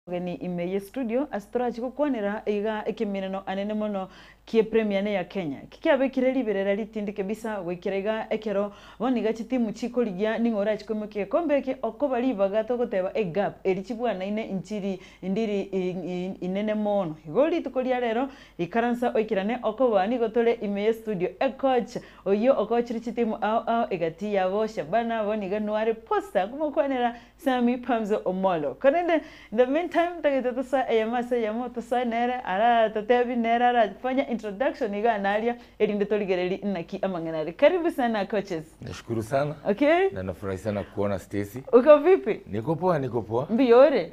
Geni imeye studio asitorachi gukwanira iga ekiminano anene mono kie premier ne ya Kenya kikiabekire liberera litindi kabisa gwikira iga ekero boniga chitimu chikorigia ning'ora chikomokie kombe ki okoba ribaga togoteba e gap eri chibwana ine inchiri indiri inene mono igo rituko ria rero ikaransa oikirane okoba nigo tore imeye studio e coach oyo okochiri chitimu ao ao egati yabo Shabana boniga nware posta kumokwanera Sami Pamzo Omolo konende in the meantime tagetosa eyamasa yamoto sa nere ara totebi nere ara fanya introduction iga analia erinde torigereri naki amanganari. Karibu sana coaches. Nashukuru sana. Okay. Na nafurahi sana kuona Stacy. Uko vipi? Niko poa, niko poa. Mbiore.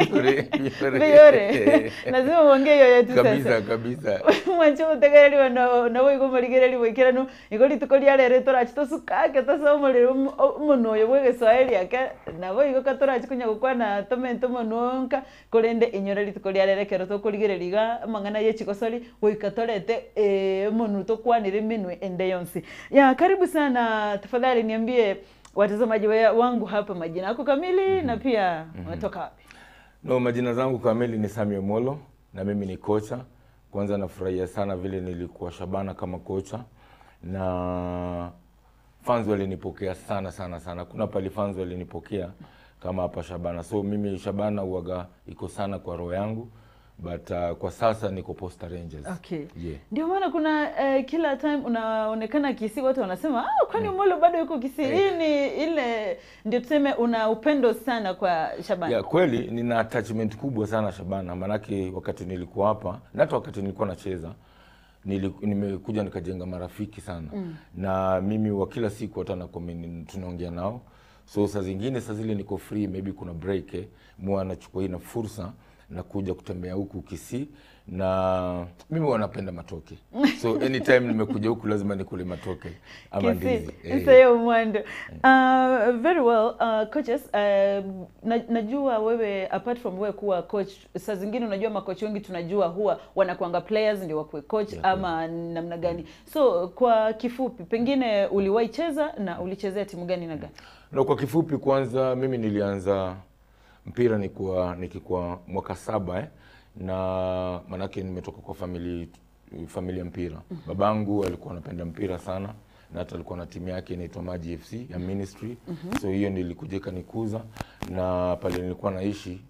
Mbiore, mbiore. Mbiore. Lazima uongee hiyo yetu sasa. Kabisa, kabisa. Mwancho utegereri na na wigo morigereri wikiranu igori tukoria rere torachi tosukake tosomorere omono oyo bwe Kiswahili ake nabo igo katorachi kunya gukwana tomento mononka korende inyora rituko ria rere kero tokorigereriga amang'ana ye chikosori goika torete monu tokwanire minwe ende yonsi. Ya karibu sana, tafadhali niambie watazamaji wangu hapa majina yako kamili na pia unatoka wapi? No, majina zangu kamili ni Sami Omolo na mimi ni kocha. Kwanza nafurahia sana vile nilikuwa Shabana kama kocha na fans walinipokea sana sana sana. Kuna pali fans walinipokea kama hapa Shabana. So mimi Shabana huaga iko sana kwa roho yangu. But kwa sasa niko Posta Rangers. Okay. Yeah. Ndio maana kuna kila time unaonekana Kisii, watu wanasema kwani Omolo bado yuko Kisii. Hii ni ile ndio tuseme una upendo sana kwa Shabana. Yeah, kweli nina attachment kubwa sana Shabana. Manake wakati nilikuwa hapa na hata wakati nilikuwa nacheza nimekuja nikajenga marafiki sana. Na mimi wa kila siku hata na comment tunaongea nao. So saa zingine saa zile niko free, maybe kuna break mwa nachukua hii na fursa na kuja kutembea huku Kisii, na mimi wanapenda matoke. So anytime nimekuja huku lazima nikule matoke ama ndizi. Sasa mwando. Very well, coaches, najua wewe apart from wewe kuwa coach, saa zingine unajua makochi wengi tunajua huwa wanakuanga players ndio wakuwe coach ama namna gani. So kwa kifupi pengine uliwahi cheza na ulichezea timu gani na gani? No, kwa kifupi kwanza mimi nilianza mpira nikikuwa mwaka 7 na manake nimetoka kwa familia mpira. Babangu alikuwa anapenda mpira sana na hata alikuwa na timu yake inaitwa Maji FC ya ministry. So hiyo nilikuja kanikuza, na pale nilikuwa naishi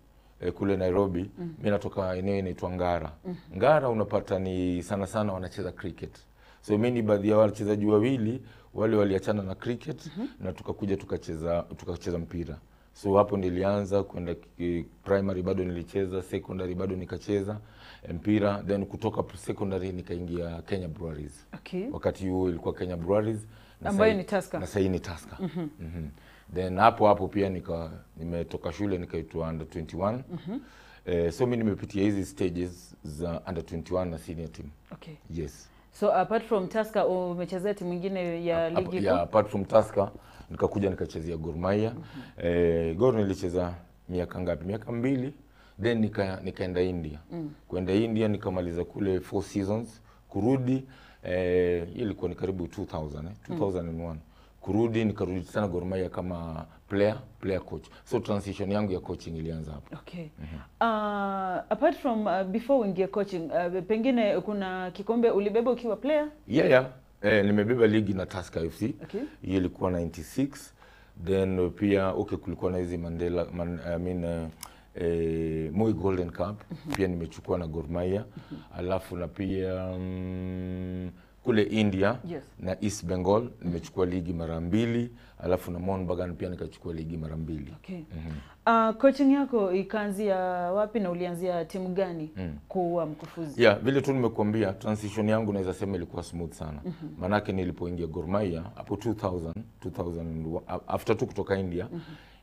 kule Nairobi. Mimi natoka eneo inaitwa Ngara. Ngara unapata ni sana sana wanacheza cricket. So mimi ni baadhi ya wachezaji wawili wale waliachana na cricket na tukakuja tukacheza mpira. So hapo nilianza kwenda primary bado nilicheza, secondary bado nikacheza mpira, then kutoka secondary nikaingia Kenya Breweries. Okay. Wakati huo ilikuwa Kenya Breweries ambayo ni Tusker. Na sasa ni Tusker. Then hapo hapo pia nimetoka shule nikaitwa under 21. So mimi nimepitia hizi stages za under 21 na senior team. Okay. Yes. So apart from Tusker umechezea timu nyingine ya ligi kuu? Yeah, apart from Tusker nikakuja nikachezea Gor Mahia. Gor nilicheza miaka ngapi? Miaka 2, then nikaenda India. Kwenda India nikamaliza kule 4 seasons, kurudi ilikuwa ni karibu 2000, 2001. Kurudi nikarudi sana Gor Mahia kama player coach. So transition yangu ya coaching ilianza hapo. Okay. Apart from before uingie coaching, pengine kuna kikombe ulibeba ukiwa player? Yeah. Nimebeba ligi na Tusker FC. Okay. Hiyo ilikuwa 96. Then pia okay kulikuwa na hizi Mandela Moi Golden Cup. Pia nimechukua na Gor Mahia. Alafu na pia kule India na East Bengal nimechukua ligi mara 2, alafu na Mohun Bagan pia nikachukua ligi mara 2. Okay. Coaching yako ikaanzia wapi na ulianzia timu gani kuwa mkufuzi? Yeah, vile tu nimekuambia transition yangu naweza sema ilikuwa smooth sana. Manake nilipoingia Gor Mahia hapo 2000 after tu kutoka India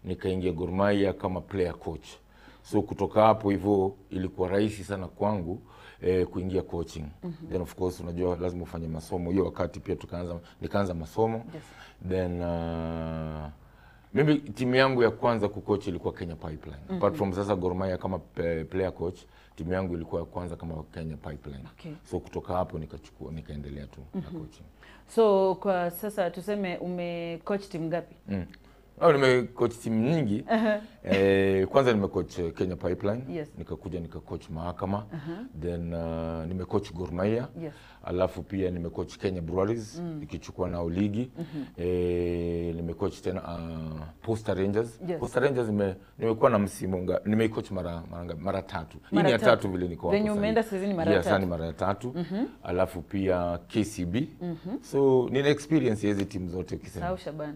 nikaingia Gor Mahia kama player coach. So kutoka hapo hivyo ilikuwa rahisi sana kwangu kuingia coaching. Then of course unajua lazima ufanye masomo. Hiyo wakati pia nikaanza masomo. Yes. Then mimi timu yangu ya kwanza kucoach ilikuwa Kenya Pipeline. Apart from sasa Gor Mahia kama player coach, timu yangu ilikuwa ya kwanza kama Kenya Pipeline. Okay. So kutoka hapo nikaendelea tu na coaching. So kwa sasa tuseme umecoach timu ngapi? Oh, nimecoach timu nyingi. Kwanza nimecoach Kenya Pipeline. Yes. Nikakuja nikacoach Mahakama. Then nimecoach Gor Mahia. Yes. Alafu pia nimecoach Kenya Breweries ikichukua nao ligi. Nimecoach tena Posta Rangers. Yes. Posta Rangers nimekuwa na msimu nimecoach mara tatu. Hii ni ya tatu vile niko hapo. Venye umeenda season mara tatu. Yes, ni mara ya tatu. Alafu pia KCB. So nina experience hizi timu zote ukisema. Sahau Shabana.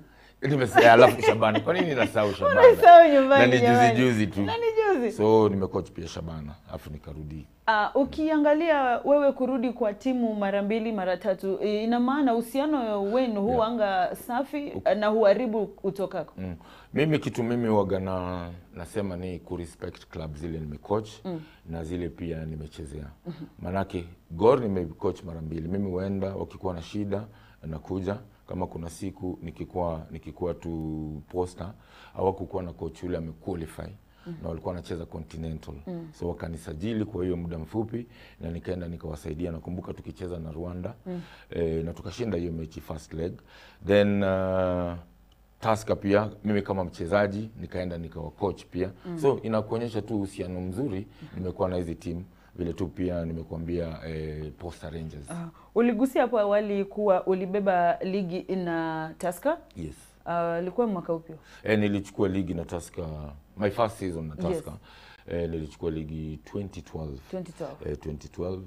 Nimesahau alafu Shabana. Kwa nini nasahau Shabana? Unasahau nyumbani. Na ni juzi tu. Na ni juzi. So nimecoach pia Shabana, alafu nikarudi. Ukiangalia wewe kurudi kwa timu mara mbili mara tatu, ina maana uhusiano wenu huanga safi na huharibu utokako. Mimi kitu mimi huaga nasema ni ku respect club zile nimecoach na zile pia nimechezea. Manake Gor nimecoach mara mbili. Mimi huenda wakikuwa na shida nakuja. Kama kuna siku nikikuwa tu Posta hawakukuwa na coach yule amequalify na walikuwa wanacheza Continental. So wakanisajili kwa hiyo muda mfupi na nikaenda nikawasaidia. Nakumbuka tukicheza na Rwanda na tukashinda hiyo mechi first leg. Then Tusker pia mimi kama mchezaji nikaenda nikawa coach pia. So inakuonyesha tu uhusiano mzuri nimekuwa na hizi team. Vile tu pia nimekuambia Posta Rangers. Uligusia hapo awali kuwa ulibeba ligi na Tusker? Yes. Ilikuwa mwaka upi? Nilichukua ligi na Tusker, my first season na Tusker. Yes. Nilichukua ligi 2012. 2012.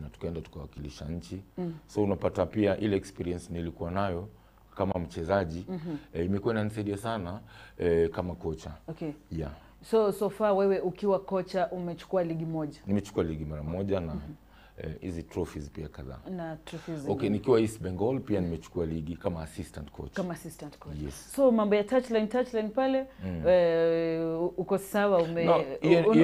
Na tukaenda tukawakilisha nchi. So unapata pia ile experience nilikuwa nayo kama mchezaji imekuwa inanisaidia sana kama kocha. Okay. Yeah. So far wewe ukiwa kocha umechukua ligi moja? Nimechukua ligi mara moja na hizi trophies pia kadhaa. Na trophies. Okay, nikiwa East Bengal pia nimechukua ligi kama assistant coach. Kama assistant coach. Yes. So mambo ya touchline pale uko sawa,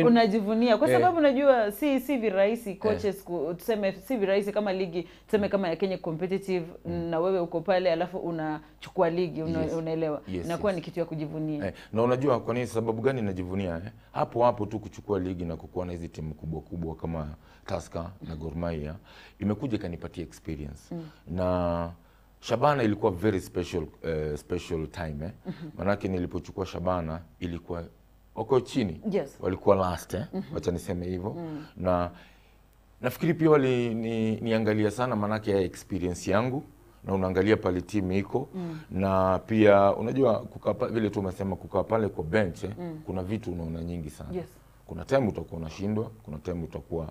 unajivunia kwa sababu unajua si virahisi coaches tuseme si virahisi kama ligi tuseme kama ya Kenya competitive na wewe uko pale alafu unachukua ligi unaelewa. Yes, inakuwa ni kitu ya kujivunia. Na unajua kwa nini sababu gani najivunia Hapo hapo tu kuchukua ligi na kukuwa na hizi timu kubwa kubwa kama Tusker na Gor Mahia imekuja ikanipatia experience. Na Shabana ilikuwa very special special time Manake nilipochukua Shabana ilikuwa wako chini. Yes. Walikuwa last wacha niseme hivyo. Na nafikiri pia wali niangalia sana manake ya experience yangu na unaangalia pale timu iko na pia unajua kukaa vile tu umesema kukaa pale kwa bench kuna vitu unaona nyingi sana. Yes. Kuna time utakuwa unashindwa, kuna time utakuwa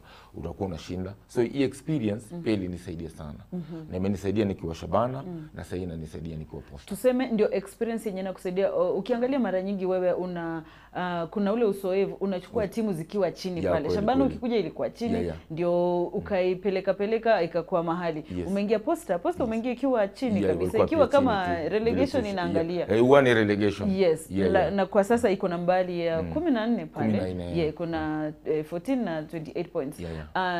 unashinda. So hii experience pia ilinisaidia sana. Na imenisaidia nikiwa Shabana na sasa inanisaidia nikiwa Posta. Tuseme ndio experience yenyewe inakusaidia. Ukiangalia mara nyingi wewe una kuna ule uzoefu unachukua timu zikiwa chini pale. Kweli, Shabana kweli. Ukikuja ilikuwa chini ndio ukaipeleka peleka ikakuwa mahali. Yes. Umeingia Posta, umeingia ikiwa chini kabisa. Ikiwa kama relegation inaangalia. Huwa ni relegation. Yes. Na kwa sasa iko nambari ya 14 pale. 14, Kuna 14 na 28 points.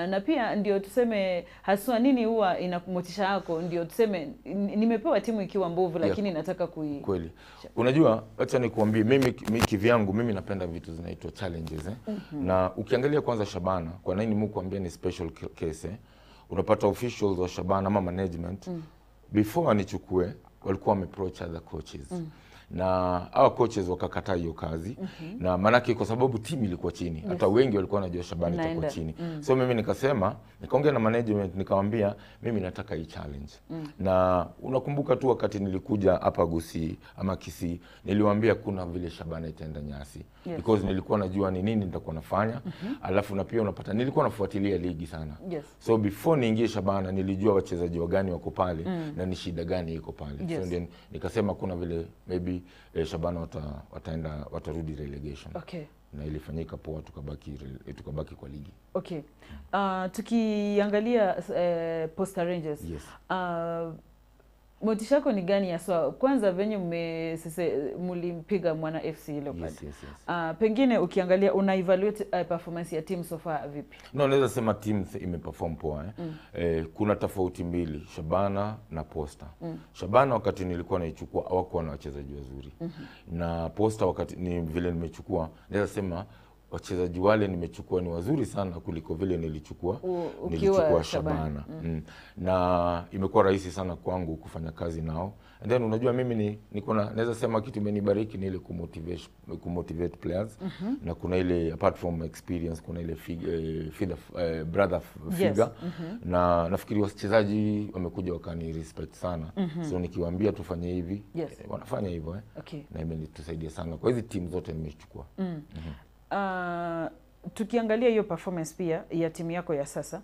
Na pia ndio tuseme haswa nini huwa ina motisha yako, ndio tuseme nimepewa timu ikiwa mbovu lakini nataka kui. Kweli. Unajua acha nikuambie mimi kivyangu mimi napenda vitu zinaitwa challenges Na ukiangalia kwanza Shabana, kwa nini mimi kuambia ni special case Unapata officials wa Shabana ama management before wanichukue walikuwa wameapproach other coaches. Na our coaches wakakataa hiyo kazi na manake kwa sababu timu ilikuwa chini. Hata wengi walikuwa wanajua Shabana itakuwa chini. So mimi nikasema, nikaongea na management nikamwambia mimi nataka hii challenge. Na unakumbuka tu wakati nilikuja hapa Gusii ama Kisii niliwaambia kuna vile Shabana itaenda nyasi. Yes. Because nilikuwa najua ni nini nitakuwa nafanya. Alafu na pia unapata nilikuwa nafuatilia ligi sana. Yes. So before niingie Shabana nilijua wachezaji wagani wako pale na ni shida gani iko pale. Yes. So ndio nikasema kuna vile maybe Shabana wataenda watarudi relegation. Okay. Na ilifanyika poa, tukabaki kwa ligi. Okay. Tukiangalia Posta Rangers. Yes. Motisha yako ni gani haswa? Kwanza venye mlimpiga Mwana FC Leopard. Yes, yes, yes. Pengine ukiangalia una evaluate performance ya team so far vipi? No, naweza sema team imeperform poa. Kuna tofauti mbili, Shabana na Posta. Shabana wakati nilikuwa naichukua hawakuwa na wachezaji wazuri. Na Posta wakati ni vile nimechukua, naweza sema wachezaji wale nimechukua ni wazuri sana kuliko vile nilichukua Shabana. Na imekuwa rahisi sana kwangu kufanya kazi nao. And then unajua mimi niko na naweza sema kitu imenibariki ni ile kumotivate players. Na kuna ile apart from experience kuna ile brother figure. Na nafikiri wachezaji wamekuja wakani respect sana. So nikiwaambia tufanye hivi, wanafanya hivyo. Na imetusaidia sana kwa hizi timu zote nimechukua. Tukiangalia hiyo performance pia ya timu yako ya sasa,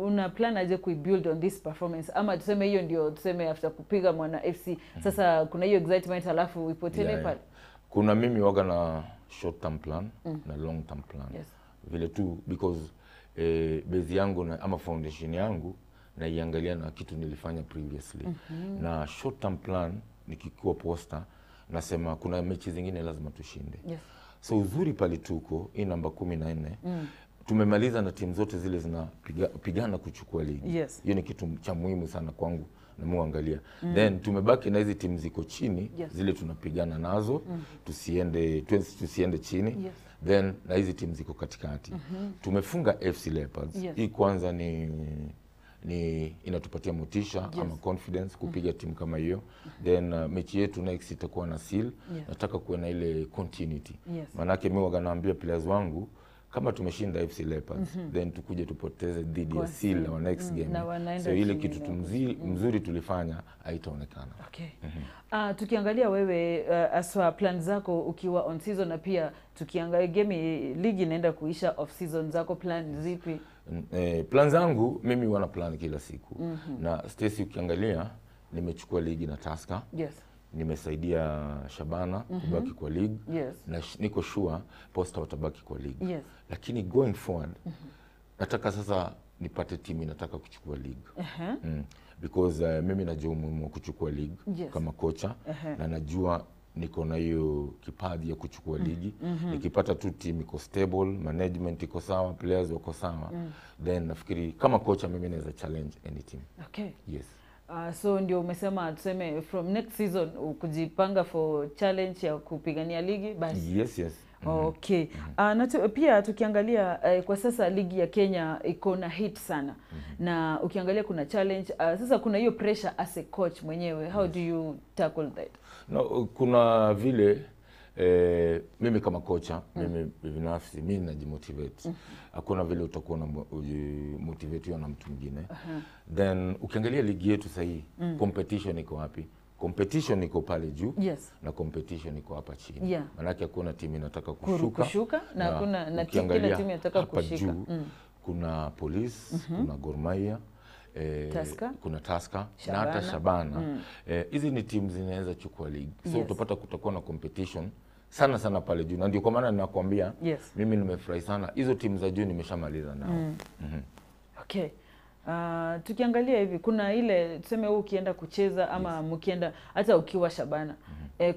una plan aje kuibuild on this performance, ama tuseme hiyo ndio tuseme after kupiga Mwana FC sasa kuna hiyo excitement alafu ipotele pale? Kuna mimi waga na short term plan na long term plan. Vile tu because base yangu na, ama foundation yangu naiangalia na kitu nilifanya previously. Na short term plan nikikuwa Posta nasema kuna mechi zingine lazima tushinde. So uzuri pale tuko hii namba 14 tumemaliza na timu zote zile zinapigana kuchukua ligi. Hiyo ni kitu cha muhimu sana kwangu na muangalia. Then tumebaki na hizi timu ziko chini, zile tunapigana nazo, tusiende chini. Then na hizi timu ziko katikati. Tumefunga FC Leopards. Hii kwanza ni inatupatia motisha ama confidence kupiga timu kama hiyo. Then mechi yetu next itakuwa na Seal. Nataka kuwe na ile continuity. Manake mimi waga naambia players wangu kama tumeshinda FC Leopards, then tukuje tupoteze dhidi ya Seal our next game. So ile kitu mzuri tulifanya haitaonekana. Tukiangalia wewe aswa plan zako ukiwa on season, na pia tukiangalia game ligi inaenda kuisha off season zako, plan zipi? Plan zangu mimi wana plan kila siku. Na Stacy ukiangalia nimechukua ligi na Tusker. Nimesaidia Shabana kubaki kwa league. Na niko sure Posta watabaki kwa league. Lakini going forward nataka sasa nipate timu inataka kuchukua league. Because mimi najua umuhimu wa kuchukua league kama kocha, na najua niko na hiyo kipaji ya kuchukua ligi. Nikipata tu team iko stable, management iko sawa, players wako sawa, then nafikiri kama kocha mimi naweza challenge any team. So ndio umesema tuseme from next season kujipanga for challenge ya kupigania ligi basi. Okay. Na pia tukiangalia kwa sasa ligi ya Kenya iko na hit sana. Na ukiangalia kuna challenge, sasa kuna hiyo pressure as a coach mwenyewe. How do you tackle that? No, kuna vile mimi kama kocha, mimi binafsi mimi najimotivate. Hakuna vile utakuwa na motivate na mtu mwingine. Then ukiangalia ligi yetu sasa hii, competition iko wapi? Competition iko pale juu na competition iko hapa chini. Maana hakuna timu inataka kushuka na hakuna na kila timu inataka kushika. Juu, kuna Police, kuna Gor Mahia, kuna Tusker na hata Shabana. Hizi ni timu zinaweza chukua league. So utapata kutakuwa na competition sana sana pale juu. Na ndio kwa maana ninakwambia mimi nimefurahi sana hizo timu za juu nimeshamaliza nao. Okay. Tukiangalia hivi kuna ile tuseme wewe ukienda kucheza ama mkienda hata ukiwa Shabana,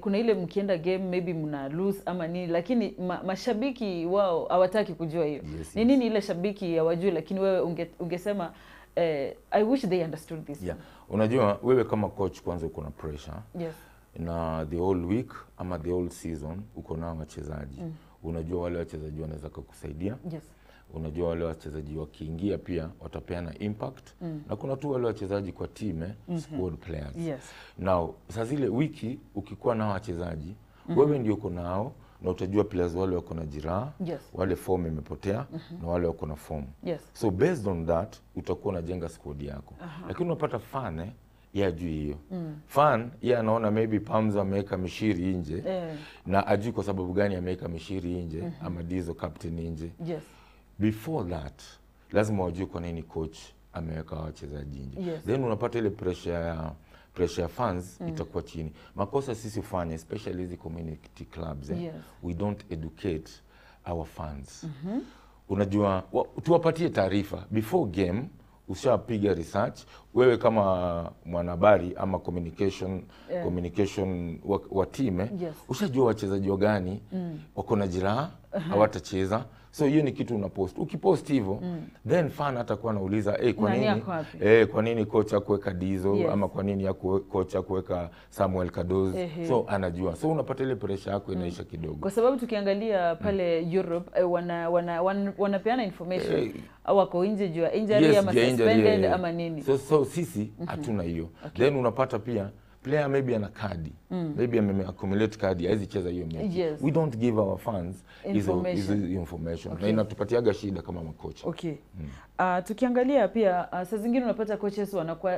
kuna ile mkienda game maybe mna lose ama nini, lakini mashabiki wao hawataki kujua hiyo. Ni nini ile shabiki hawajui, lakini wewe ungesema I wish they understood this. Unajua wewe kama coach kwanza uko na pressure. Na the whole week ama the whole season uko na wachezaji. Unajua wale wachezaji wanaweza kukusaidia. Unajua wale wachezaji wakiingia pia watapeana impact. Na kuna tu wale wachezaji kwa team, squad players. Now saa zile wiki ukikuwa na wachezaji, wewe ndio uko nao na utajua players wale wako na jeraha, wale form imepotea, na wale wako na form. So based on that utakuwa unajenga squad yako. Lakini unapata fan yeye ajui hiyo. Fan yeye anaona maybe Pamza ameweka mishiri nje, na ajui kwa sababu gani ameweka mishiri nje, ama Dizo captain nje. Before that lazima wajue kwa nini coach ameweka wachezaji nje. Then unapata ile pressure ya fans itakuwa chini. Makosa sisi ufanye, especially hizi community clubs, we don't educate our fans. Unajua tuwapatie taarifa before game. Ushapiga research wewe kama mwanahabari ama communication wa team, ushajua wachezaji gani wako na jeraha hawatacheza. So hiyo ni kitu unapost. Ukipost hivyo, then fan atakuwa anauliza, hey, kwa Nani nini ako wapi? Kwa nini kocha kuweka Dizo ama kwa nini ya kocha kuweka Samuel Cardozo? So anajua. So unapata ile pressure yako inaisha kidogo. Kwa sababu tukiangalia pale Europe, wanapeana information, wako nje juu ya injury ama juu ya injury, suspended yeah. ama nini. So sisi hatuna hiyo. Then unapata pia player maybe ana kadi, maybe ame accumulate kadi, hawezi cheza hiyo mechi. We don't give our fans hizo Information. hizo information. Na inatupatiaga shida kama makocha. Okay. Tukiangalia pia, saa zingine unapata coaches wanakuwa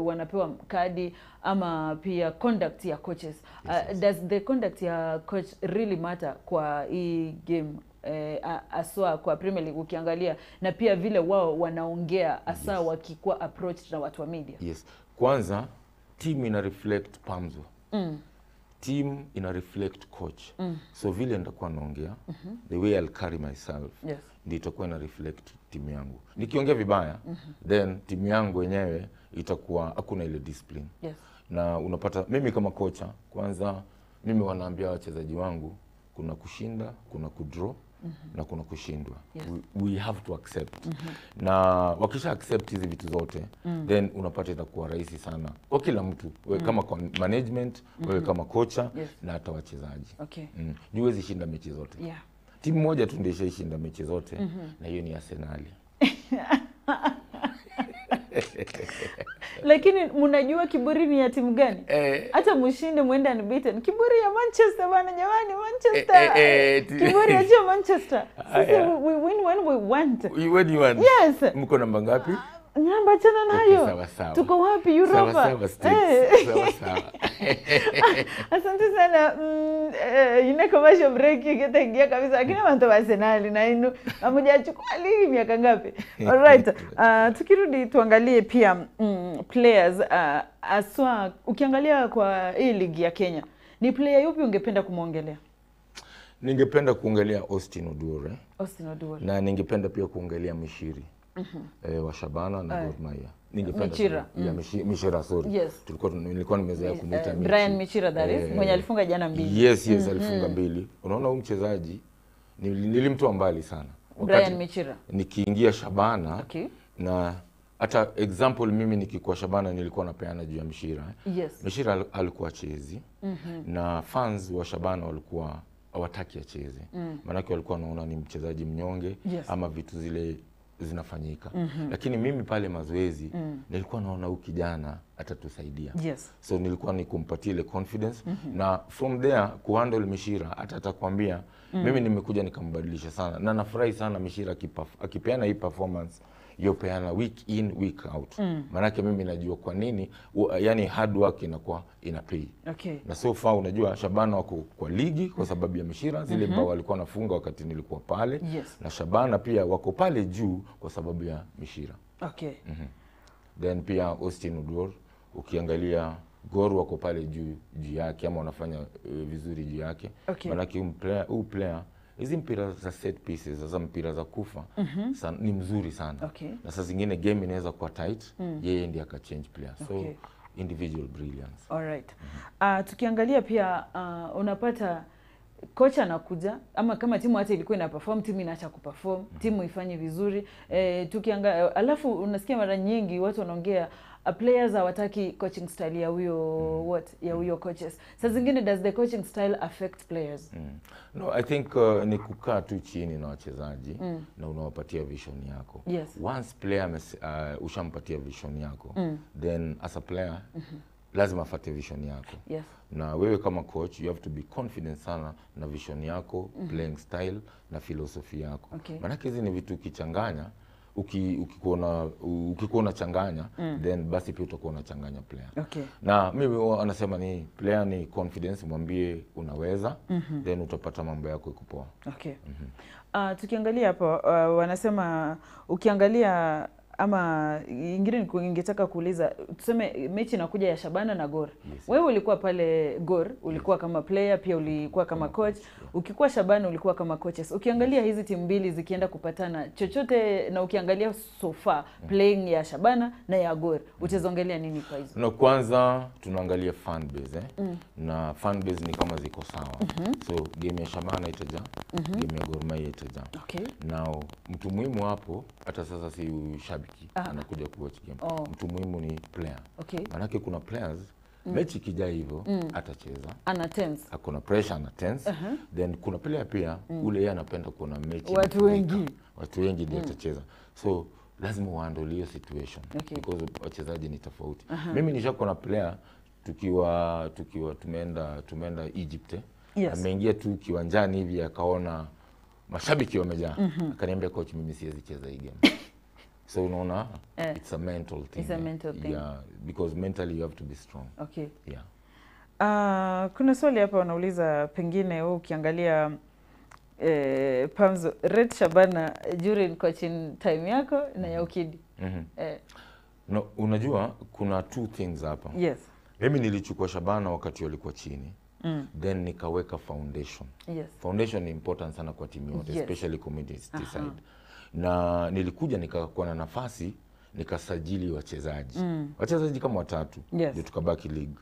wanapewa kadi ama pia conduct ya coaches. Does the conduct ya coach really matter kwa hii game, aswa kwa Premier League ukiangalia, na pia vile wao wanaongea hasa wakikuwa approached na watu wa media? Yes. Kwanza team ina reflect Pamzo. Team ina reflect coach. So vile nitakuwa naongea, the way I'll carry myself, ndio itakuwa ina reflect timu yangu. Nikiongea vibaya, then timu yangu wenyewe itakuwa hakuna ile discipline. Na unapata mimi kama kocha, kwanza mimi wanaambia wachezaji wangu kuna kushinda, kuna kudraw na kuna kushindwa. We have to accept. Na wakisha accept hizi vitu zote, then unapata itakuwa rahisi sana kwa kila mtu, wewe kama management, wewe kama kocha na hata wachezaji. Huwezi shinda mechi zote. Timu moja tu ndio ishaishinda mechi zote, na hiyo ni Arsenali. Lakini mnajua kiburi ni ya timu gani? Hata mshinde mwende unbeaten. Kiburi ya Manchester bana, jamani, Manchester. Kiburi ya sio Manchester. Sisi we win when we want. When you want. Yes. Mko namba ngapi? Namba, achana nayo. Okay, sawa sawa. Tuko wapi Europa? Sawa sawa, States. Sawa sawa. Asante sana. Ine commercial break ikitaingia kabisa, lakini abantu ba Arsenal na inu hamjachukua ligi miaka ngapi? Alright. Tukirudi tuangalie pia players, aswa ukiangalia kwa hii ligi ya Kenya, ni player yupi ungependa kumwongelea? Ningependa kuongelea Austin Oduor. Austin Oduor. Na ningependa pia kuongelea Mishiri wa Shabana na Gor Mahia. Ningependa Michira. sana. Yeah, Michira, sorry. Nilikuwa nimezoea kumuita Michi. Brian Michira, that is, mwenye alifunga jana mbili. Yes, alifunga mbili. Unaona huyu mchezaji nilimtoa mbali sana. Brian Wakati Michira. nikiingia Shabana, na hata example mimi nikikuwa Shabana nilikuwa napeana juu ya Mishira. Mishira alikuwa chezi na fans wa Shabana walikuwa hawataki acheze. Maanake walikuwa wanaona ni mchezaji mnyonge ama vitu zile zinafanyika. Lakini mimi pale mazoezi nilikuwa naona huyu kijana atatusaidia. So nilikuwa ni kumpatia ile confidence, na from there kuhandle Mishira, hata atakwambia mimi nimekuja nikambadilisha sana, na nafurahi sana Mishira akipeana hii performance yopeana week in week out. Maanake mimi najua kwa nini yani hard work inakuwa ina pay. Na so far unajua Shabana wako kwa ligi kwa sababu ya Mishira, zile bao walikuwa wanafunga wakati nilikuwa pale. Na Shabana pia wako pale juu kwa sababu ya Mishira. Then pia Austin Oduor, ukiangalia Gor wako pale juu juu yake ama wanafanya vizuri juu yake. Maanake huyu player hizi mpira za set pieces, sasa mpira za kufa, ni mzuri sana. Na saa zingine game inaweza kuwa tight, yeye ndiye akachange player. So individual brilliance. Alright. Tukiangalia pia, unapata kocha anakuja, ama kama timu hata ilikuwa ina perform, timu inaacha kuperform, timu ifanye vizuri. Alafu unasikia mara nyingi watu wanaongea, players hawataki coaching style ya huyo what ya huyo coaches. Saa zingine does the coaching style affect players? No, I think ni kukaa tu chini na wachezaji na unawapatia vision yako. Once player ushampatia vision yako, then as a player lazima afate vision yako. Na wewe kama coach you have to be confident sana na vision yako, playing style na philosophy yako. Maanake hizi ni vitu ukichanganya, ukikuwa unachanganya, then basi pia utakuwa unachanganya player. Na mimi huwa anasema ni player ni confidence, mwambie unaweza, then utapata mambo yako iko poa. Okay. Tukiangalia hapo, wanasema ukiangalia Ama ingine ningetaka kuuliza, tuseme mechi inakuja ya Shabana na Gor. Yes. Wewe ulikuwa pale Gor, ulikuwa kama player, pia ulikuwa kama coach. Ukikuwa Shabana ulikuwa kama coaches. Ukiangalia hizi timu mbili zikienda kupatana chochote, na ukiangalia so far playing ya Shabana na ya Gor, utazongelea nini kwa hizo? Na kwanza tunaangalia fan base na fan base ni kama ziko sawa. So game ya Shabana itajaa, game ya Gor Mahia itajaa. Okay. Now mtu muhimu hapo hata sasa si shabiki anakuja kuwatch game. Mtu muhimu ni player. Okay. Manake kuna players mechi ikijaa hivyo atacheza. Ana tense. Akona pressure, ana tense. Then kuna player pia ule yeye anapenda kuona mechi watu wengi. Watu wengi ndio atacheza. So lazima uhandle hiyo situation. Okay. Because wachezaji ni tofauti. Mimi nishakuwa na player tukiwa tumeenda Egypt. Yes. Ameingia tu kiwanjani hivi akaona mashabiki wamejaa. Akaniambia coach, mimi siwezi cheza hii game. So unaona it's a mental thing. It's a mental thing. Yeah, because mentally you have to be strong. Okay. Yeah. Kuna swali hapa wanauliza, pengine wewe ukiangalia Pamzo, rate Shabana during coaching time yako na ya Okidi. No, unajua kuna two things hapa. Yes. Mimi nilichukua Shabana wakati walikuwa chini. Then nikaweka foundation. Yes. Foundation ni important sana kwa timu yote, yes, especially community side. Na nilikuja nikakuwa na nafasi nikasajili wachezaji. Wachezaji kama watatu. Yes. Ndio tukabaki league.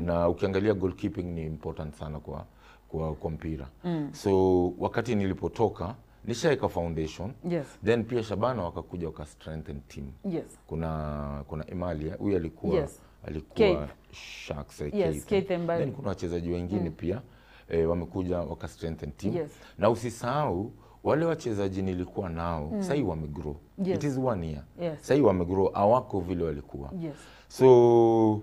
Na ukiangalia goalkeeping ni important sana kwa mpira. So wakati nilipotoka nishaika foundation. Yes. Then pia Shabana wakakuja waka strengthen team. Yes. Kuna Emalia huyu alikuwa yes, alikuwa Sharks. Yes, Keith. Then kuna wachezaji wengine pia wamekuja waka strengthen team. Yes. Na usisahau wale wachezaji nilikuwa nao sasa hivi wamegrow. Yes. It is 1 year. Yes. Sasa hivi wamegrow, hawako vile walikuwa. Yes. So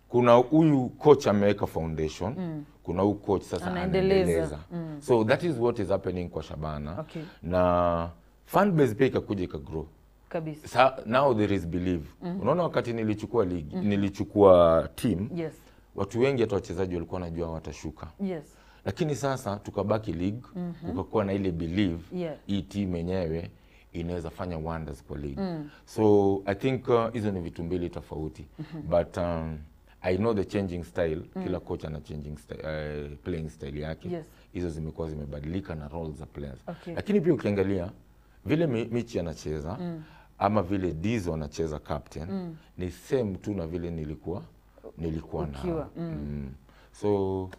kuna huyu coach ameweka foundation, kuna huyu coach sasa anaendeleza. So that is what is happening kwa Shabana. Okay. Na fan base pia ikakuja ikagrow. Kabisa. Now there is belief. Unaona wakati nilichukua league, nilichukua team, yes, watu wengi hata wachezaji walikuwa wanajua watashuka. Yes. Lakini sasa tukabaki league, kukakuwa na ile belief, yeah, hii team yenyewe inaweza fanya wonders kwa league. So I think hizo ni vitu mbili tofauti. But I know the changing style. Kila coach ana changing style, playing style yake. Yes. Hizo zimekuwa zimebadilika na roles za players. Okay. Lakini pia ukiangalia vile Michi anacheza ama vile Dizo anacheza captain, ni same tu na vile nilikuwa ukiwa na. So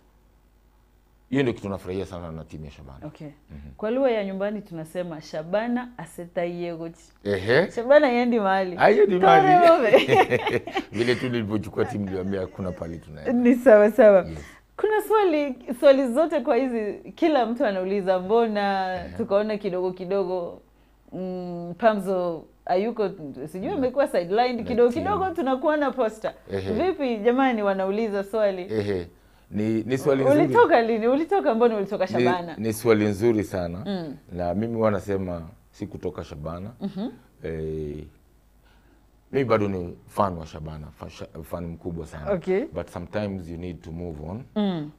hiyo ndio kitu nafurahia sana na timu ya Shabana. Okay. Kwa lugha ya nyumbani tunasema Shabana asetaiyegochi. Ehe. Shabana yendi mahali. Haiendi mahali. Vile tu nilipochukua timu niliwaambia kuna pali tunaenda. Ni sawa sawa. Yes. Kuna swali zote kwa hizi kila mtu anauliza mbona tukaona kidogo kidogo Pamzo hayuko, sijui amekuwa sidelined kidogo kidogo tunakuwa na poster. Vipi jamani, wanauliza swali. Ehe. Ni swali nzuri. Ulitoka lini? Ulitoka mbona ulitoka Shabana? Ni swali nzuri sana. Na mimi huwa nasema si kutoka Shabana. Mimi bado ni fan wa Shabana, fan mkubwa sana. Okay. But sometimes you need to move on.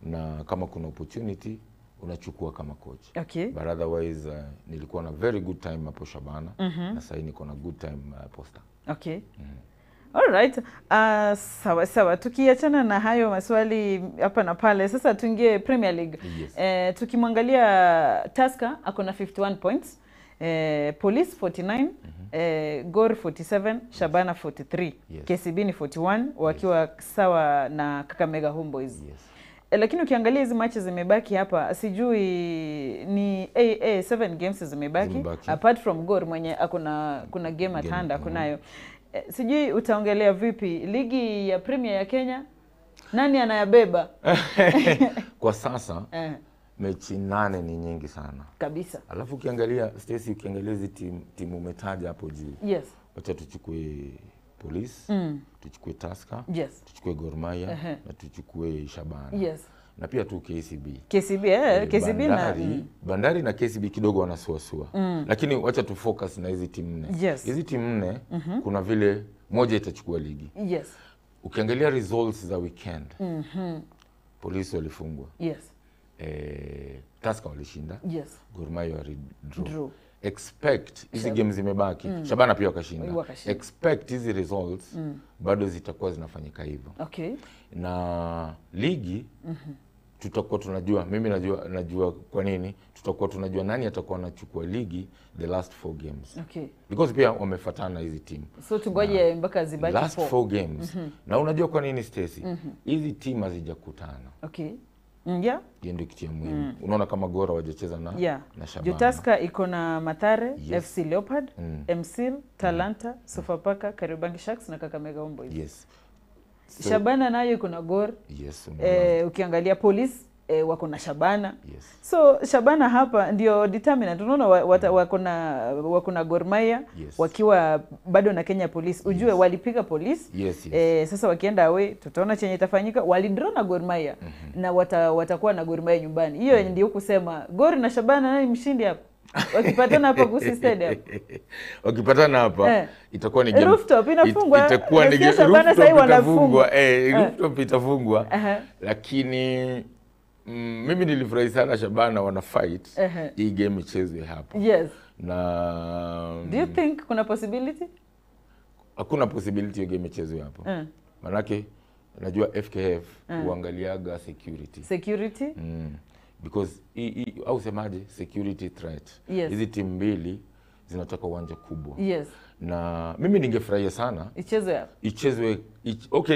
Na kama kuna opportunity unachukua kama coach. Okay. But otherwise nilikuwa na very good time hapo Shabana. Na sasa niko na good time Posta. Okay. All right. Sawa sawa. Tukiachana na hayo maswali hapa na pale, sasa tuingie Premier League. Yes. Tukimwangalia Tusker ako na 51 points, Police 49, Gor 47, Shabana 43. Yes. KCB ni 41 wakiwa sawa na Kakamega Homeboys. Yes. Lakini ukiangalia hizi matches zimebaki hapa, sijui ni AA 7 games zimebaki, apart from Gor mwenye akona kuna game at hand akunayo. Sijui utaongelea vipi ligi ya Premier ya Kenya, nani anayabeba? Kwa sasa mechi 8 ni nyingi sana kabisa. Alafu ukiangalia Stacy, ukiangalia hizi timu umetaja hapo juu. Yes. Wacha tuchukue Police, tuchukue Tusker, yes, tuchukue Gor Mahia, na tuchukue Shabana. Yes. Na pia tu KCB. KCB, KCB Bandari, na Bandari na KCB kidogo wanasuasua. Lakini wacha tu focus na hizi timu nne. Yes. Hizi timu nne kuna vile moja itachukua ligi. Yes. Ukiangalia results za weekend. Polisi walifungwa. Yes. Tusker walishinda. Yes. Gor Mahia walidraw. Expect hizi games zimebaki. Shabana pia wakashinda. Wakashinda. Expect hizi results bado zitakuwa zinafanyika hivyo. Okay. Na ligi tutakuwa tunajua, mimi najua kwa nini tutakuwa tunajua nani atakuwa anachukua ligi the last 4 games. Okay. Because pia wamefuatana hizi timu. So tungoje mpaka zibaki last 4. 4 games. Na unajua kwa nini Stacy? Hizi timu hazijakutana. Okay. Yeah. Hiyo ndio kitu ya muhimu. Unaona kama Gor hawajacheza na na Shabana. Tusker iko na Mathare, Yes. FC Leopard, MCL, Talanta, Sofapaka, Kariobangi Sharks na Kakamega Homeboyz. Yes. So, Shabana nayo iko na Gor. Yes, unaona. Ukiangalia Police wako na Shabana. Yes. So Shabana hapa ndio determinant. Unaona wako na Gor Mahia Yes. wakiwa bado na Kenya Police. Ujue Yes. walipiga Police. Yes, yes. Sasa wakienda away tutaona chenye itafanyika. Walidraw na Gor Mahia na watakuwa na Gor Mahia nyumbani. Hiyo ndio kusema Gor na Shabana nani mshindi hapa? Wakipatana hapa Gusii Stadium. Wakipatana hapa itakuwa ni game. Rooftop inafungwa. Itakuwa ni Nasikia Shabana sasa itafungwa. wanafungwa. Rooftop itafungwa. Lakini mimi nilifurahi sana Shabana wana fight hii game ichezwe hapa. Yes. Na do you think kuna possibility? Hakuna possibility hiyo game ichezwe hapa. Manake najua FKF huangaliaga security. Security? Because au semaje, security threat. Yes. Hizi timu mbili zinataka uwanja kubwa. Yes. Na mimi ningefurahia sana ichezwe hapa. Ichezwe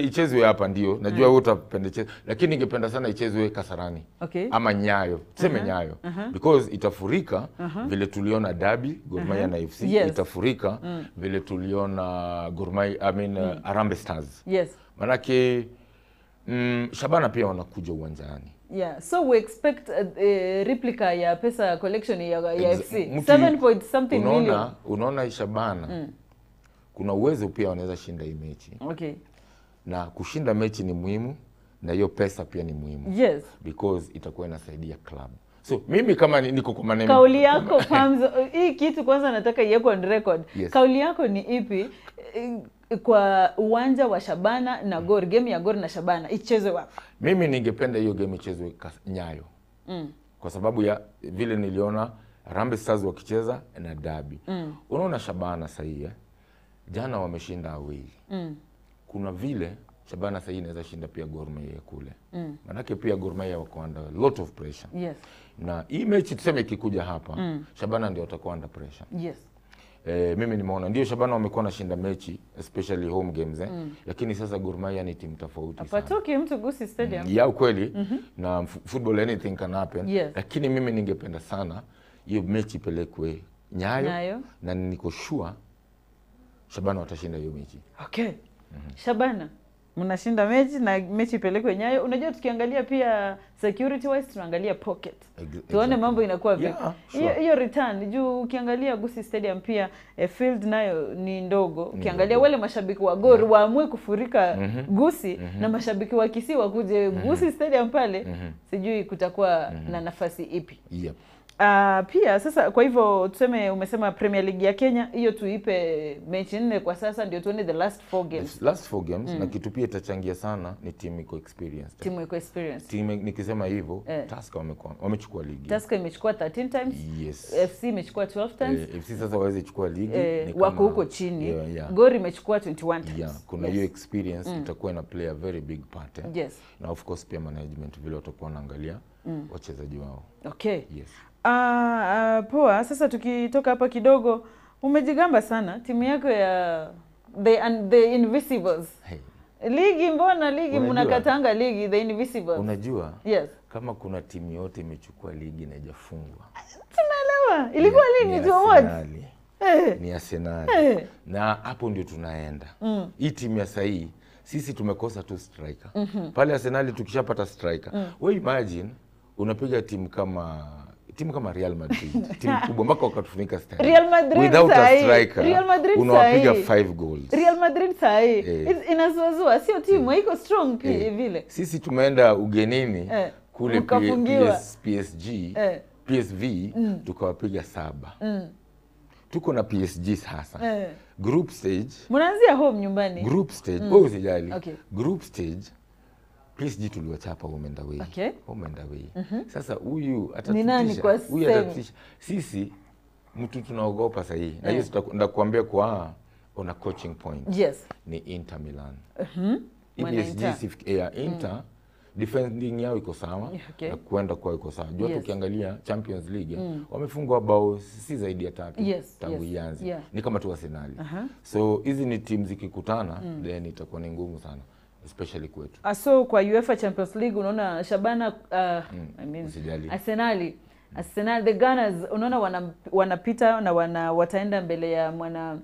ichezwe hapa ndio. Najua wewe utapenda ichezwe, lakini ningependa sana ichezwe Kasarani. Okay. Ama Nyayo. Tuseme Nyayo. Because itafurika vile tuliona derby Gor Mahia na FC. Yes. Itafurika vile tuliona Gor Mahia, I mean Harambee Stars. Yes. Manake Shabana pia wanakuja uwanjani. Yeah, so we expect a replica ya pesa collection ya FC. 7 point something million. Unaona Shabana kuna uwezo pia wanaweza shinda hii mechi. Okay. Na kushinda mechi ni muhimu na hiyo pesa pia ni muhimu. Yes. Because itakuwa inasaidia club. So mimi kama niko kwa maneno. Kauli yako Pamzo, hii kitu kwanza nataka iwekwe on record. Yes. Kauli yako ni ipi kwa uwanja wa Shabana na Gor, game ya Gor na Shabana ichezwe wapi? Mimi ningependa hiyo game ichezwe Nyayo. Kwa sababu ya vile niliona Harambee Stars wakicheza na derby. Unaona Shabana sasa jana wameshinda away. Kuna vile Shabana sasa inaweza shinda pia Gor Mahia kule. Manake pia Gor Mahia wako under a lot of pressure. Yes. Na hii mechi tuseme ikikuja hapa, Shabana ndio watakuwa under pressure. Yes. Mimi nimeona ndio Shabana wamekuwa nashinda mechi especially home games Lakini sasa Gor Mahia ni timu tofauti sana. Apatoki mtu Gusii Stadium. Ya ukweli na football anything can happen. Yes. Lakini mimi ningependa sana hiyo mechi ipelekwe Nyayo, na niko sure Shabana watashinda hiyo mechi. Okay. Shabana mnashinda mechi na mechi ipelekwe Nyayo. Unajua tukiangalia pia security wise tunaangalia pocket. Tuone mambo inakuwa vipi. Yeah, sure. Hiyo return juu ukiangalia Gusii Stadium pia field nayo ni ndogo. Ukiangalia wale mashabiki wa Gor waamue kufurika Gusii na mashabiki wa Kisii wakuje Gusii Stadium pale, sijui kutakuwa na nafasi ipi. Yep. Pia sasa kwa hivyo tuseme umesema Premier League ya Kenya hiyo tuipe mechi 4 kwa sasa ndio tuone the last 4 games. The last 4 games na kitu pia itachangia sana ni timu iko experienced. Timu iko experienced. Timu nikisema hivyo Tusker wamechukua ligi. Tusker imechukua 13 times. Yes. FC imechukua 12 times. FC sasa waweze chukua ligi ni kama wako huko chini. Yeah, yeah. Gor imechukua 21 times. Yeah, kuna hiyo experience itakuwa ina play a very big part. Yes. Na of course pia management vile watakuwa wanaangalia wachezaji wao. Okay. Yes. Poa, sasa tukitoka hapa kidogo, umejigamba sana timu yako ya the Invisibles. Hey. Ligi mbona ligi mnakatanga ligi the Invisibles. Unajua? Yes. Kama kuna timu yote imechukua ligi na haijafungwa. Tunaelewa. Ilikuwa lini tu what? Ni Arsenal. Na hapo ndio tunaenda. Hii timu ya sasa sisi tumekosa tu striker. Pale Arsenal tukishapata striker. We imagine unapiga timu kama Real Madrid, timu kubwa mpaka wakatufunika style. Real Madrid without a striker, Real Madrid unawapiga 5 goals. Real Madrid sahi inazuazua, sio timu haiko strong vile. Sisi tumeenda ugenini kule PSG, PSV tukawapiga 7. Tuko na PSG sasa. Group stage. Mnaanzia home nyumbani. Group stage, wewe usijali. Group stage PSG tuliwachapa home and away. Okay. Home and away. Sasa huyu atatutisha. Huyu atatutisha. Sisi Mtu tunaogopa sahihi. Na hiyo ndakuambia kwa on a coaching point. Yes. Ni Inter Milan. Mwana PSG Inter. Inter defending yao iko sawa na kwenda kwao iko sawa. Jua tukiangalia Champions League wamefungwa bao si zaidi ya 3 tangu ianze. Yeah. Ni kama tu Arsenal. So hizi ni teams zikikutana then itakuwa ni ngumu sana, especially kwetu. So kwa UEFA Champions League unaona Shabana, I mean usijali. Arsenal the Gunners unaona wanapita na wataenda mbele ya mwana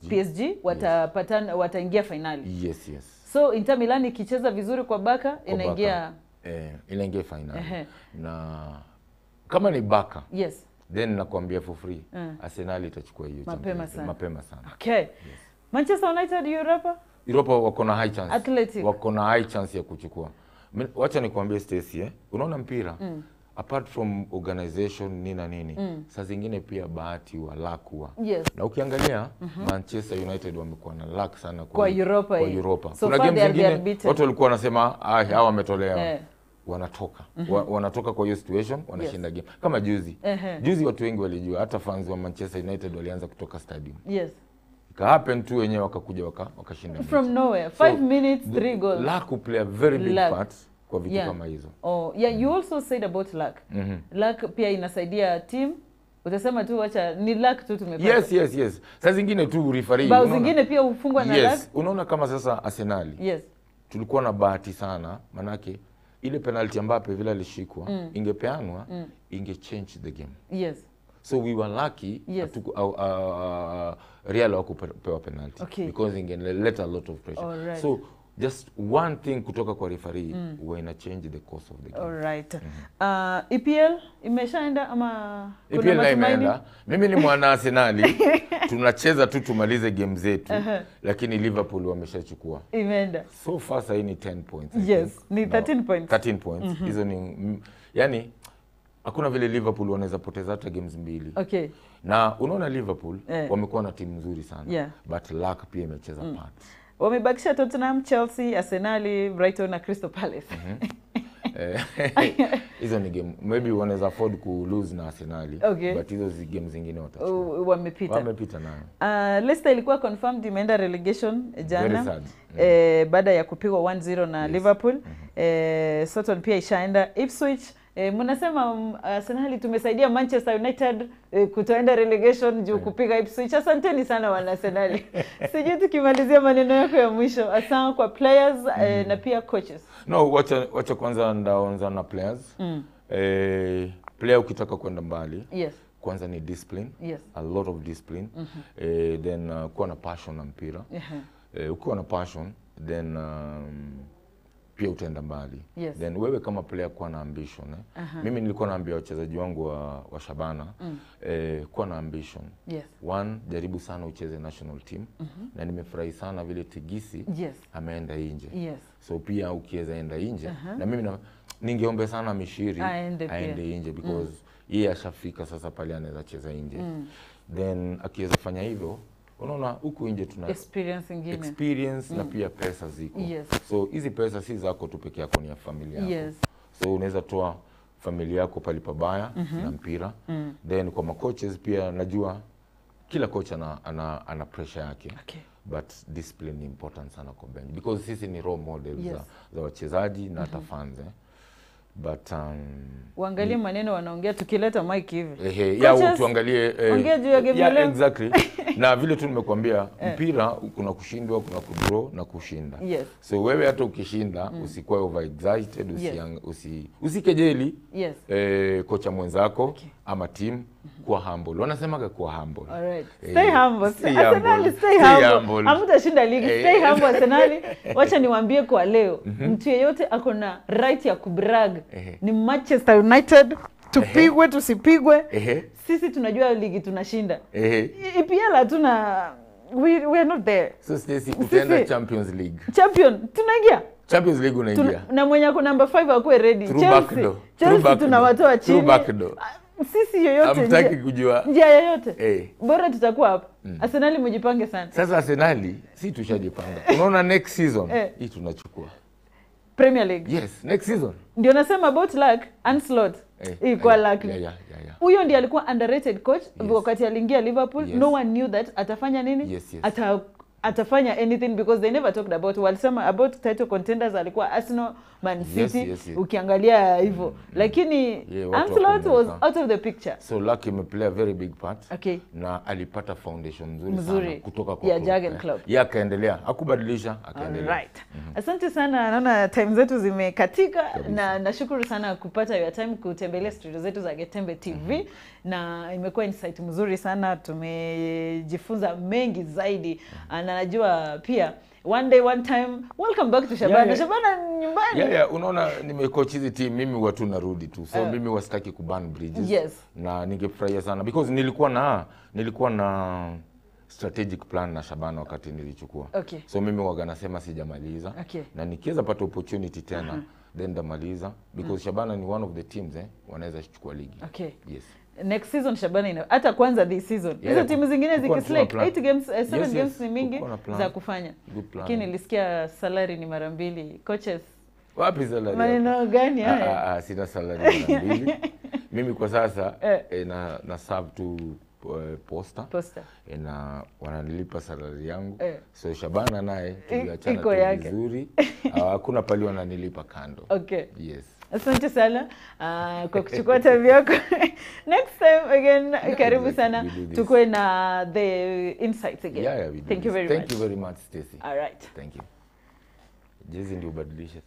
PSG watapatana, wataingia finali. Yes, yes. So Inter Milan ikicheza vizuri kwa Barca inaingia inaingia finali. Na kama ni Barca, yes, then nakwambia for free Arsenal itachukua hiyo mapema sana. Mapema sana. Okay. Yes. Manchester United Europa? Europa wako na high chance. Athletic. Wako na high chance ya kuchukua. Wacha nikwambie Stacy, unaona mpira apart from organization nini na nini, saa zingine pia bahati wa luck huwa. Yes. Na ukiangalia Manchester United wamekuwa na luck sana kwa Europa. Kwa Europa. So kuna game zingine watu walikuwa wanasema hawa wametolewa. Wanatoka. Wanatoka kwa hiyo situation, wanashinda game. Kama juzi. Juzi watu wengi walijua, hata fans wa Manchester United walianza kutoka stadium. Yes. Ika happen tu wenyewe wakakuja wakashinda. From nowhere, 5 minutes, 3 goals. Luck play a very big part kwa vitu kama hizo. Oh, yeah, you also said about luck. Luck pia inasaidia team. Utasema tu wacha ni luck tu tumepata. Yes, yes, yes. Saa zingine tu referee. Bao zingine pia hufungwa na luck. Unaona kama sasa Arsenal. Yes. Tulikuwa na bahati sana manake ile penalty Mbappe vile alishikwa ingepeanwa, inge change the game. Yes. So we were lucky Real hawakupewa penalty because ingeleta a lot of pressure. All right. So just one thing kutoka kwa referee huwa ina change the course of the game. All right. EPL imeshaenda ama kuna EPL matumaini? Imeenda. Mimi ni mwana Arsenali. Tunacheza tu tumalize game zetu. Lakini Liverpool wameshachukua. Imeenda. So far sasa ni 10 points. Yes, ni 13 points. 13 points. Hizo ni yani hakuna vile Liverpool wanaweza poteza hata games mbili. Okay. Na unaona Liverpool wamekuwa na timu nzuri sana. But luck pia imecheza part. Wamebakisha Tottenham, Chelsea, Arsenal, Brighton na Crystal Palace. Hizo ni game maybe wanaweza afford ku lose na Arsenal, but hizo game zingine watachukua. Wamepita. Wamepita nayo. Leicester ilikuwa confirmed imeenda relegation jana. Baada ya kupigwa 1-0 na Liverpool. Southampton pia ishaenda. Ipswich, mnasema Arsenal tumesaidia Manchester United kutoenda relegation juu kupiga Ipswich. Asanteni sana wana Arsenal. Sijui tukimalizia maneno yako ya mwisho, asante kwa players na pia coaches. No, wacha kwanza ndaanza na players. Player ukitaka kwenda mbali. Yes. Kwanza ni discipline. Yes. A lot of discipline. Then kuwa na passion na mpira. Ukiwa na passion then pia utaenda mbali. Yes. Then wewe kama player kuwa na ambition. Mimi nilikuwa naambia wachezaji wangu wa Shabana kuwa na ambition. Yes. One, jaribu sana ucheze national team. Na nimefurahi sana vile Tigisi ameenda nje. Yes. So pia ukiweza enda nje. Na mimi ningeombe sana Mishiri aende nje because yeye ashafika sasa pale anaweza cheza nje. Then akiweza fanya hivyo, unaona huku nje tuna experience nyingine. Experience na pia pesa ziko. Yes. So hizi pesa si zako tu peke yako, ni ya familia yako. Yes. So unaweza toa familia yako pale pabaya na mpira. Then kwa macoaches pia najua kila coach ana pressure yake. Okay. But discipline ni important sana kwa bench because sisi ni role models za wachezaji na hata fans. But uangalie maneno wanaongea tukileta mic hivi. Ya tuangalie ongea juu ya game leo. Exactly. Na vile tu nimekuambia mpira kuna kushindwa, kuna kudraw na kushinda. Yes. So wewe hata ukishinda usikuwe over excited, usikejeli kocha mwenzako ama team. Kuwa humble. Wanasemaga kuwa humble. All right. Stay humble. Arsenal, stay humble. Hamtashinda ligi. Stay humble Arsenal. Wacha niwaambie kwa leo, mtu yeyote ako na right ya kubrag ni Manchester United. Tupigwe tusipigwe, sisi tunajua ligi tunashinda. EPL hatuna, we are not there. So Stacy, utaenda Champions League. Champion, tunaingia. Champions League unaingia. Na mwenye ako number 5 akuwe ready. Chelsea tunawatoa chini. Sisi yoyote. Hamtaki kujua. Njia yoyote. Bora tutakuwa hapa. Arsenal mjipange sana. Sasa Arsenal si tushajipanga. Unaona next season hii tunachukua. Premier League. Yes, next season. Ndio nasema about luck, Ancelotti. Ilikuwa luck. Huyo ndiye alikuwa underrated coach wakati aliingia Liverpool. No one knew that atafanya nini? Atafanya anything because they never talked about, walisema about title contenders alikuwa Arsenal, Man City, ukiangalia hivyo. Lakini Ancelotti was out of the picture. So luck imeplay a very big part. Na alipata foundation nzuri sana kutoka kwa Jurgen Klopp. Yeye akaendelea, hakubadilisha, akaendelea. Right. Asante sana, naona time zetu zimekatika na nashukuru sana kupata your time kutembelea studio zetu za Getembe TV na imekuwa insight mzuri sana, tumejifunza mengi zaidi. Na najua pia one day one time welcome back to Shabana. Shabana nyumbani. Unaona nimecoach hizi team, mimi watu narudi tu. So mimi wasitaki kuburn bridges. Na ningefurahia sana because nilikuwa na strategic plan na Shabana wakati nilichukua. So mimi waga nasema sijamaliza. Na nikiweza pata opportunity tena then ndamaliza because Shabana ni one of the teams wanaweza kuchukua ligi. Yes. Next season Shabana ina hata kwanza this season. Hizo timu zingine zikislake 8 games 7 games ni mingi za kufanya. Lakini nilisikia salary ni mara mbili. Coaches wapi salary? Maneno gani haya? Sina salary mara mbili. Mimi kwa sasa na serve tu posta. Na wananilipa salary yangu. So Shabana naye tuliachana tu vizuri. Hakuna pali wananilipa kando. Yes. Asante sana kwa kuchukua time yako. Next time again, karibu sana tukue na the insights again. Thank you very much. Thank you very much, Stacy. All right. Thank you. Jezi ndio ubadilishe.